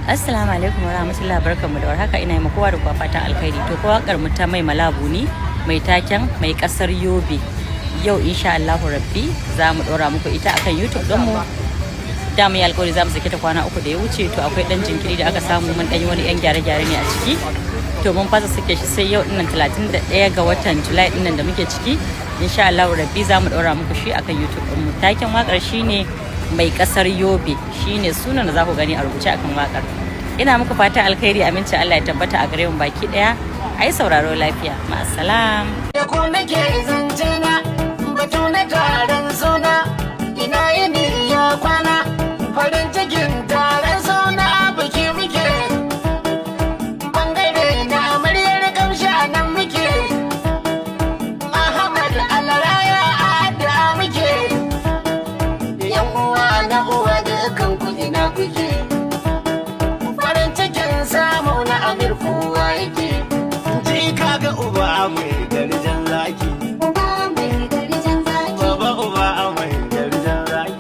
Assalamu alaikum warahmatullahi, barkanmu da warhaka. Ina yi muku kowa da kowa fatan alkhairi. To, ko wakar mu ta Mai Mala Buni mai taken Mai Kasar Yobe, yau insha Allahu Rabbi za mu dora muku ita akan YouTube din mu. Da mu yi alkawari za mu sake ta kwana 3 da ya wuce. To, akwai dan jinkiri da aka samu, mun dan yi wani yan gyare-gyare ne a ciki. To, mun fasa sake shi sai yau dinnan, 31 ga watan July dinnan da muke ciki. Insha Allahu Rabbi za mu dora muku shi akan YouTube din mu. Taken wakar shine Mai Kasar Yobe, shine sunan da za ku gani a rubuce akan wakar. Ina muku fatan alkhairi, amincin Allah ya tabbata a gare mu baki daya. Ai sauraro lafiya, ma'assalam. Da ku nake zance na, batu na taron suna, ina yini ya kwana, farin cikin taron suna, biki muke. Bangare na amaryar kamshi a nan muke. Ahmad Alaraya a muke. Yan uwa na uwa, dukkan ku ina kuke. Farin cikin samu na Amir kowa yake. Jika ga uba mai garjan zaki. Uba mai garjan zaki. Baba, uba mai garjan zaki.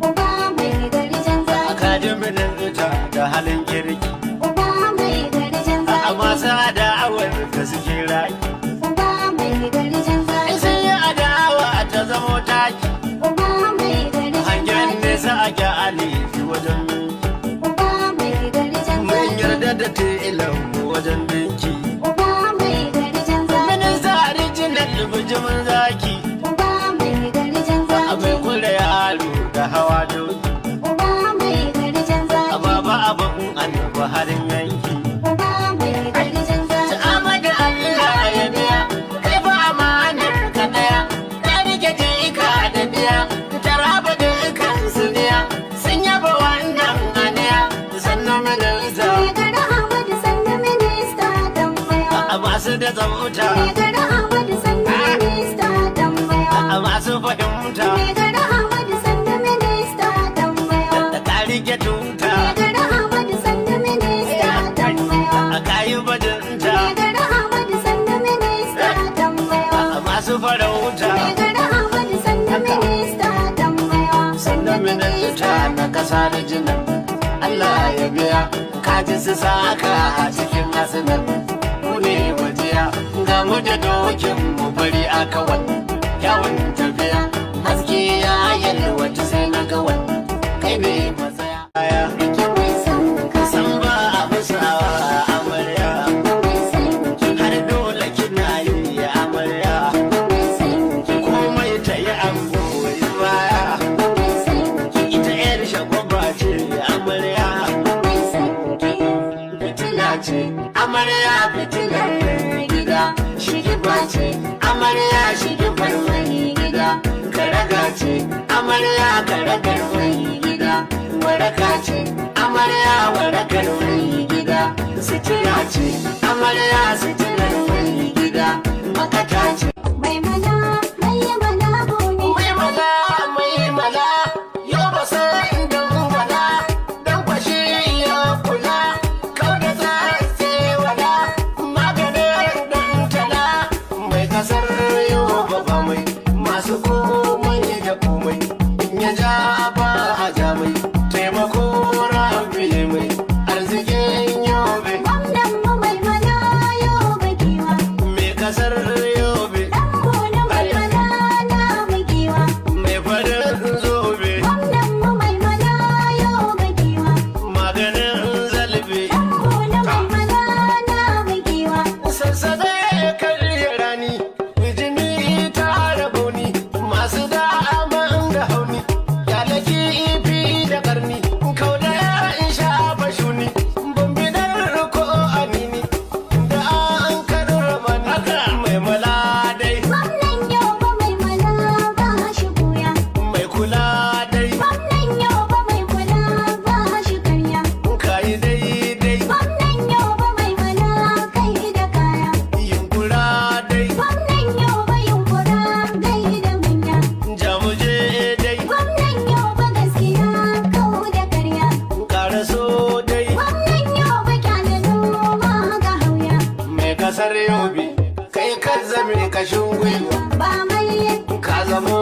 Uba mai garjan zaki. Kaji minista da halin kirki. Uba mai garjan A zaki. masu adawar da suke raki. Uba mai garjan zaki. Sun yi adawa ta zamo taki. Uba mai garjan Hangen zaki. nesa a kyale wajen minki. Uba mai garjan Mun zaki. yarda da telan wajen dinki. Uba mai garjan zaki. Minista original, bijimin zaki. Uba mai garjan A zaki. mai kula yaro da hawa doki. Uba mai garjan A zaki. baba abin annabi harin yanki. Uba mai garjan zaki. Amadu, Allah ya biya, kai fa amanar ka daya, ka rike jika da biya, Taraba dukkan su biya, sun yaba wannan aniya, Sannan minista. Mai gari Ahmadu, sannu minista dan baiwa. A masu da tsafta. Mai gari Ahmadu, sannu minista dan baiwa. A masu fahimta. Mai gari Ahmadu, sannu minista dan baiwa. Da ka rike tuta. Mai gari Ahmadu, sannu minista dan baiwa. A kayi bajinta. Mai gari Ahmadu, sannu minista dan baiwa. A masu farauta. Mai gari Ahmadu, sannu minista dan baiwa. Sannan minista na kasa da jinan, Allah ya biya. Kaji su saka a cikin Arsenal, mu ne wajiya. Ga mu da dokin mu fari a kawai, kyawun tafiya, haske ya yalwata sai na kawai, kai ne matsaya. Rike mai son ka, San ba a musawa amarya. mai son ki, Har dole kina yi amarya. mai son ki, Komai ta yi an goyi baya. mai son ki, Ita yar shagwaba ce amarya. mai son ki. Fitila ce amarya, fitilar gida. Shigifa ce amarya, shigifar mai gida. Karaga ce amarya, karagar mai gida. Waraka ce amarya, warakar mai gida. Sutura ce amarya, suturar mai gida. Makata ce. Mai mana, mai mana bone. Mai mala, mai mala, yau ba san dan wala, dan kwashi ya kula, kau da tsatse wala, maganin dan tala. Mai Kasar Yobe, ba mai masu komai da komai, in ya ja ba a ja mai, taimako Rabbi mai arzikin Yobe. Gwamnan mu Mai Mala Yobe giwa. Mai Kasar Yobe. Dan gona Mai Mala na mu giwa. Mai farin zobe. Gwamnan mu Mai Mala Yobe giwa. Maganin zalbe. Dan gona Mai Mala na mu giwa. Sassabe karya rani, bijimi ta raboni, masu daman da hauni, yalaki ifi da karni, kauda ya in sha bashuni, bambidar ko anini da an karrama ni, Mai Mala dai. Gwamnan Yobe Mai Mala ba shi buya. Mai kula dai. Gwamnan Yobe mai kula ba shi karya. Kayi daidai. Gwamnan Yobe Mai Mala kai da kaya. Yunkura dai. Gwamnan Yobe yunkura, gai da manya. Jamuje dai. Gwamnan Yobe gaskiya, kau da karya. Karaso dai. Gwamnan Yobe kyale noma ga hauya. Mai Kasar Yobe, kai ka zame kashin gwiwa. Ba mai Ka zamo